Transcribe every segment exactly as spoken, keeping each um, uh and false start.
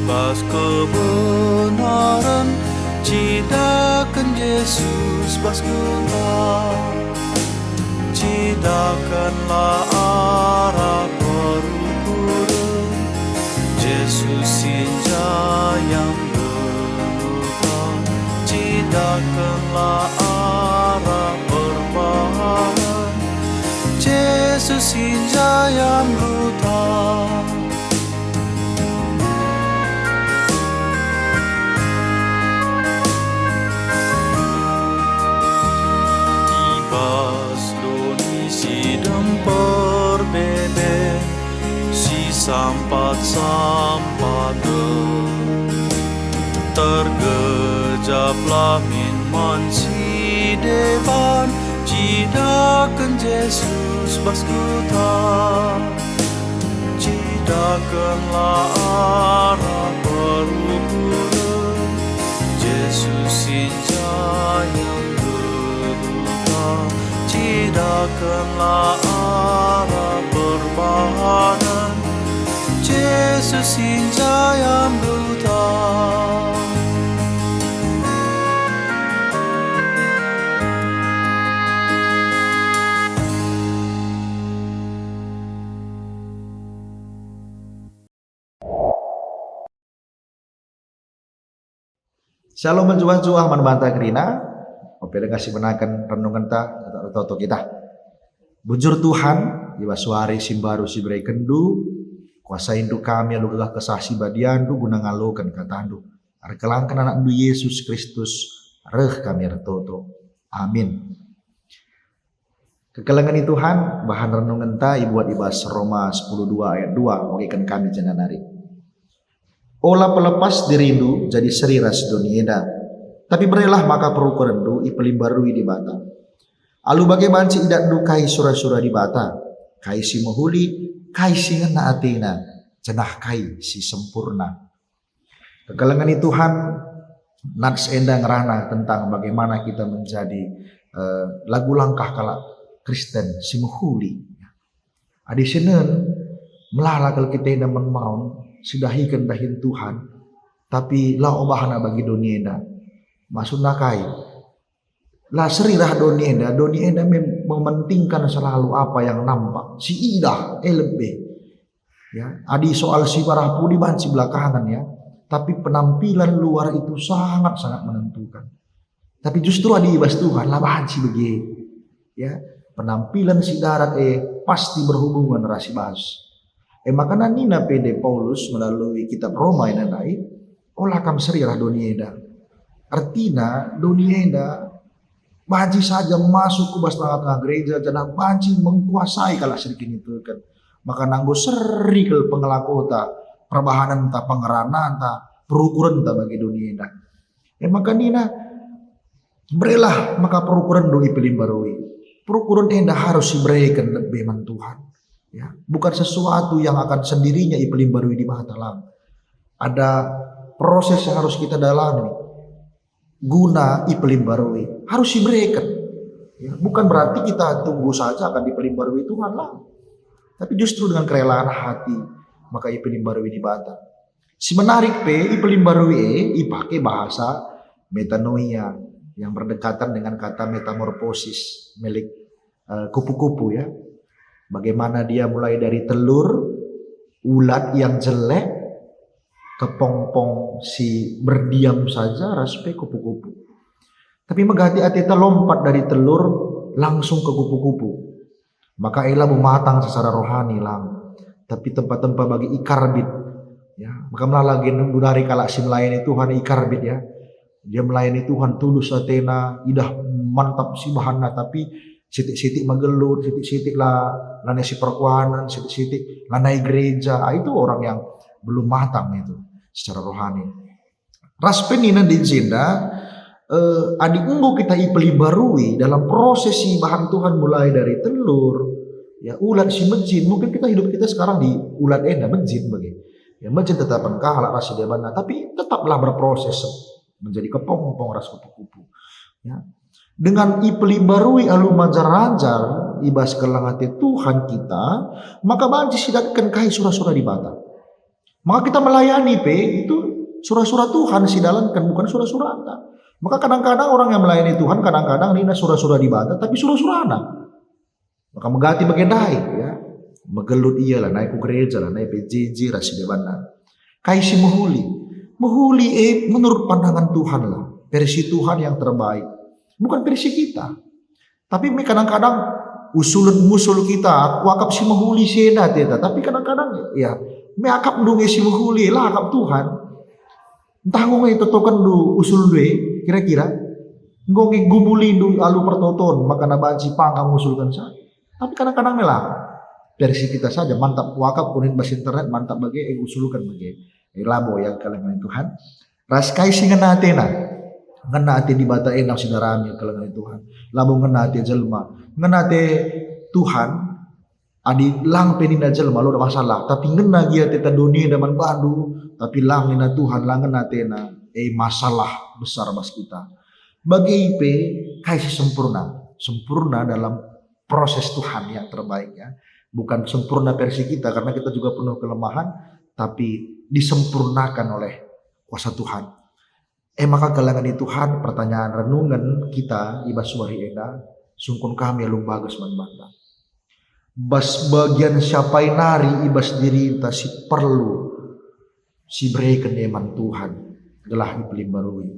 Bas kebenaren, cidaken Jesus bas gelah. Cidakenlah arah perukuren, Jesus si njayam geluhta. Cidakenlah arah perbahanen, Jesus si njayam geluhta. I bas doni si demper bebe, si sampat-sampat tergejaplah min man si deban, cidaken Jesus bas geluhta. Cidakenlah arah perukuren, Jesus si njayam geluhta. Cidakenlah arah perbahanen, Jesus si njayam geluhta. Shalom, mejuah-juah man banta kerina. Ope denga si benaken renungenta, ertoto kita. Bujur Tuhan, i bas wari si mbaru si berekenNdu, kuasaindu kami alu gegah Kesah Si Badiandu guna ngaloken kataNdu. Erkelangken AnakNdu Yesus Kristus, reh kami ertoto. Amin. Kekelengen i Tuhan, bahan renungenta ibuat i bas Roma sepuluh dua ayat dua, bageken kami jenda nari. Ola pelepas dirindu jadi seri ras doni enda, tapi berelah maka perukurenndu ipelimbarui Dibata. Alu bage banci idatndu kai sura-sura Dibata, kai si mehuli, kai si ngena atena, janah kai si sempurna. Kekelengen i Tuhan, nats enda ngerana tentang bagaimana kita menjadi, eh, lagu langkah kalak Kristen si mehuli. Adi sinen, melala kal kita enda man maun, sidahiken dahin Tuhan, tapi la obahna bagi doni enda. Maksudna kai? La seri rah doni enda, doni enda mem-, mementingkan selalu apa yang nampak, si idah, eh, lebe. Ya, adi soal si parah pudi banci belakangan, ya, tapi penampilan luar itu sangat-sangat menentukan. Tapi justru adi i bas Tuhan, la banci bage. Ya, penampilan si darat, eh, pasti berhubungan ras si bas. Eh, makana nina pe nde Paulus melalui kitab Roma enda ndai, "Ola kam seri rah doni enda." Ertina, doni enda banci saja masuk ku bas tengah-tengah gereja, janah banci mengkuasai kalak si erkiniteken. Maka enggo seri kal pengelakota, perbahanenta, pengerananta, perukurenta bagi doni enda. E maka nina, "Berelah maka perukurenndu ipelimbarui." Perukuren enda harus ibereken lebe man Tuhan. Ya, bukan sesuatu yang akan sendirinya ipelimbarui Dibata, lang. Ada proses yang harus kita dalami guna ipelimbarui. Harus ibereken. Ya, bukan berarti kita tunggu saja akan dipelimbarui Tuhan, lang. Tapi justru dengan kerelaan hati, maka ipelimbarui Dibata. Si menarik pe, ipelimbarui e ipake bahasa metanoia yang berdekatan dengan kata metamorfosis, milik, eh, kupu-kupu, ya. Bagaimana dia mulai dari telur, ulat yang jelek, kepompong si berdiam saja, ras pe kupu-kupu. Tapi megati ateta lompat dari telur langsung ke kupu-kupu. Maka e labo matang secara rohani, lang. Tapi tempa-tempa bagi ikarbit. Ya, maka melala gen dari kalak si melayani Tuhan ikarbit, ya. Dia melayani Tuhan tulus atena, idah mantap si bahanna, tapi sitik-sitik megelut, sitik-sitik la, lanai si perkuanen, sitik-sitik lanai gereja. Ah, itu orang yang belum matang itu secara rohani. Ras pe nina di jenda, eh, adi enggo kita ipelimbarui dalam proses si bahan Tuhan mulai dari telur, ya, ulat si mejin, mungkin kita hidup kita sekarang di ulat enda mejin bage. Ya, mejin tetapen kalak ras si debanna, tapi tetaplah berproses menjadi kepompong ras kupu-kupu. Ya. Dengan ipelimbarui alu manjar-anjar i bas kekelengen ate Tuhan kita, maka banci sidatken kai sura-sura Dibata. Maka kita melayani pe itu sura-sura Tuhan si dalanken, bukan sura-suranta. Maka kadang-kadang orang yang melayani Tuhan kadang-kadang nina sura-sura Dibata, tapi sura-surana. Maka megati bage ndai, ya. Megelut ia lanai ku gereja, lanai P J J ras si debanna. Kai si mehuli? Mehuli, eh, menurut pandangan Tuhan lah. Versi Tuhan yang terbaik. Bukan versi kita. Tapi me kadang-kadang usulen ngusul kita, kuakap si mehuli si enda, teta. Tapi kadang-kadang, ya, me akapndu nge si mehuli, la akap Tuhan. Ntah enggo nge itotokenndu usulndu e, kira-kira? Enggo nge gubulindu alu pertoton, maka na banci pangkang ngusulkenca. Tapi kadang-kadang me la. Versi kita saja, mantap kuakap, kunen bas internet, mantap bage, eh, usulken bage. Eh, labo ya, kalak ngena Tuhan. Ras kai si ngena atena? Ngena ate Dibata enda si darami, kalak ngena Tuhan. Labo ngena ate jelma. Ngena ate Tuhan, adi lang pe nina jelma, la masalah. Tapi ngena gia ate ta doni enda man bandu, tapi lang nina Tuhan, la ngena atena. Eh, masalah besar bas kita. Bage pe, kai si sempurna? Sempurna dalam proses Tuhan yang terbaik, ya. Bukan sempurna versi kita, karena kita juga penuh kelemahan, tapi disempurnakan oleh kuasa Tuhan. E maka, kalak ngena Tuhan, pertanyaan renungen kita i bas wari enda, sungkun kami alu mbages man banta. Bas bagian siapai nari i bas dirinta si perlu sibereken e man Tuhan gelah ipelimbarui?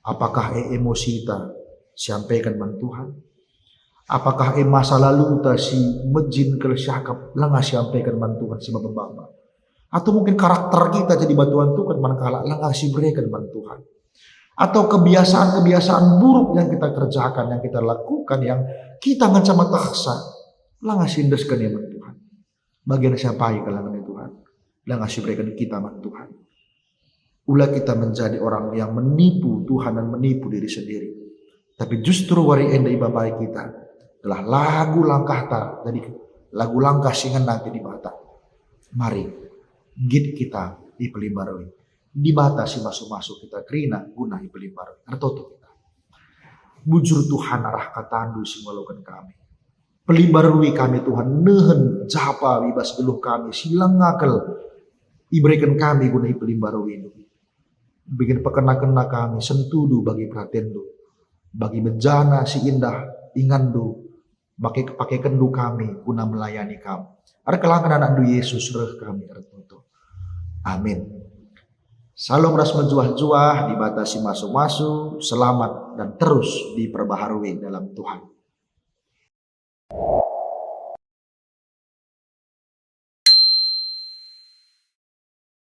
Apakah e emosita siampaiken man Tuhan? Apakah e masa laluta si mejin kal siakap langa siampaiken man Tuhan si baba-baba? Atau mungkin karakter kita jadi batuan tukar man kalak langa sibereken man Tuhan? Atau kebiasaan-kebiasaan buruk yang kita kerjakan, yang kita lakukan, yang kita ngenca metehsa, langa siendesken e man Tuhan? Bagian siapai kalak ngena Tuhan? Langa sibereken kita man Tuhan. Ula kita menjadi orang yang menipu Tuhan dan menipu diri sendiri. Tapi justru wari enda ibabai kita, gelah lagu langkahta jadi lagu langkah si ngena ate Dibata. Mari, nggit kita ipelimbarui. Dibata si masu-masu kita kerina guna ipelimbarui. Ertoto kita. Bujur Tuhan arah katandu si ngaloken kami. Pelimbarui kami Tuhan, nehen japa i bas geluh kami si langa kal ibereken kami guna ipelimbaruindu. Bikin pekena-kena kami, sentudu bagi peratendu, bagi mejana si indah inganndu, bagi kepakekenndu kami guna melayani kam. Erkelangken anakndu Yesus reh kami ertoto. Amin. Salom ras mejuah-juah, Dibata si masu-masu, selamat dan terus diperbaharui dalam Tuhan.